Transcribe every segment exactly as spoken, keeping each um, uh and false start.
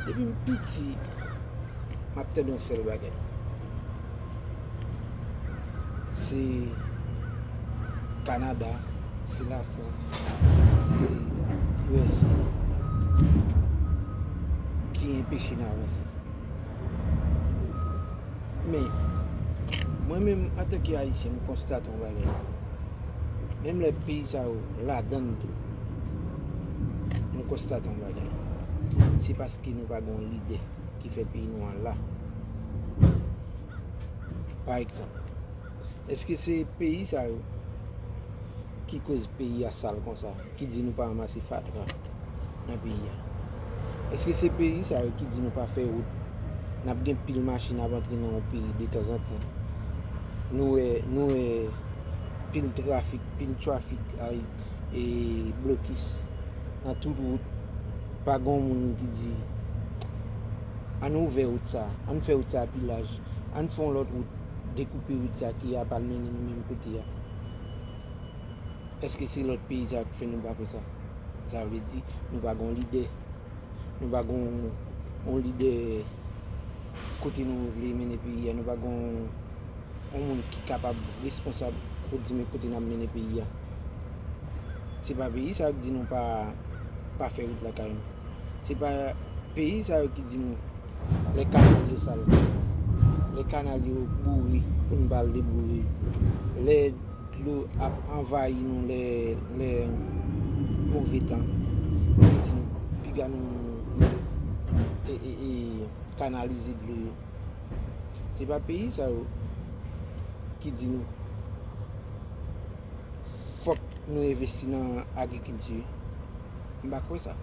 Depi m piti, m ap tande yon sèl bagay. Se Kanada, se Lafrans, se U S A ki enpeche n avanse. Men, mwen menm, antanke Ayisyen, m konstate yon bagay. Menm lè peyi sa yo ladan l tou, m konstate yon bagay. Se paske nou pa gen yon lidè ki fè peyi nou an la. Pa egzanp, èske se peyi sa yo ki koz peyi a sal konsa, ki di nou pa ranmase fatra nan peyi a? Èske se peyi sa yo ki di nou pa fè wout? N ap gen pil machin ap antre nan yon peyi detanzantan. Nou wè, nou wè pil trafik, pil trafik ay, e blokis nan tout wout. Pa gen moun ki di, ann ouvè wout sa, ann fè wout sa pi laj, ann fè yon lòt wout, dekoupe wout sa ki ap al mennen nou menm kote a. Èske se lòt peyi sa ki fè nou pa fè sa? Sa vle di, nou pa gen yon lidè. Nou pa gen yon, yon lidè kote nou vle mennen peyi a. Nou pa gen yon, yon moun ki kapab responsab pou di men kote n ap mennen peyi a. Se pa peyi sa yo ki di nou pa, pa fè wout lakay nou. Se pa peyi sa yo ki di nou lè kanal yo sal, lè kanal yo boure pou n ba l deboure, lè dlo ap anvayi nou lè, lè move tan. Ki di nou piga nou e, e, e kanalize dlo yo. Se pa peyi sa yo ki di nou fòk nou envesti nan agrikilti. M pa kwè sa.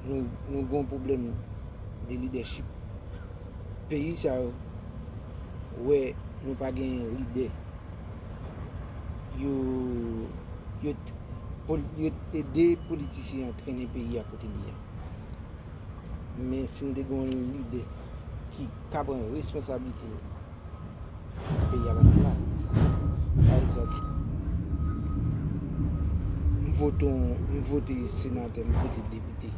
Nou, nou gen yon pwoblèm de lidèchip. Peyi sa yo wè nou pa gen lidè. Yo, yo, t- pol- yo ede politisyen an trennen peyi a kote li ye. Men si n te gen yon lidè ki ka pran responsablite l, peyi a pa t la. Pa egzanp, m vote yon, m vote senatè, m vote depite.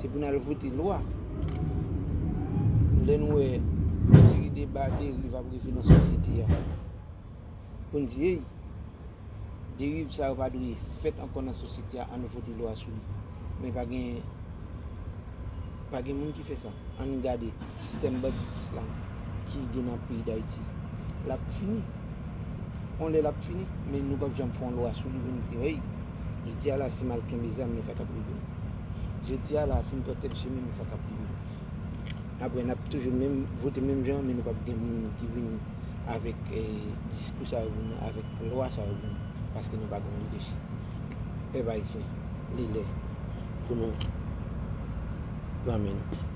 Se pou n al vote lwa. Lè n wè yon seri de ba deriv ap rive nan sosyete a, pou n di, ey, deriv sa yo pa dwe fèt ankò nan sosyete a, ann vote lwa sou li. Men pa gen, pa gen moun ki fè sa. Ann gade sistèm banditis la ki gen nan peyi Dayiti. L ap fini. On lè l ap fini, men nou p ap janm fè yon lwa sou li pou n di, ey, jodi a la, si m al kenbe zam, men sa k ap rive m. Jodi a la, si m pran tèl chemen, men sa k ap rive m. Apre, n ap toujou menm vote menm jan, men nou p ap gen moun ki vin avèk, eh, diskou sa yo pou nou, avèk lwa sa yo pou nou, paske nou pa gen lidèchip. Pèp ayisyen, li lè pou nou pran men nou.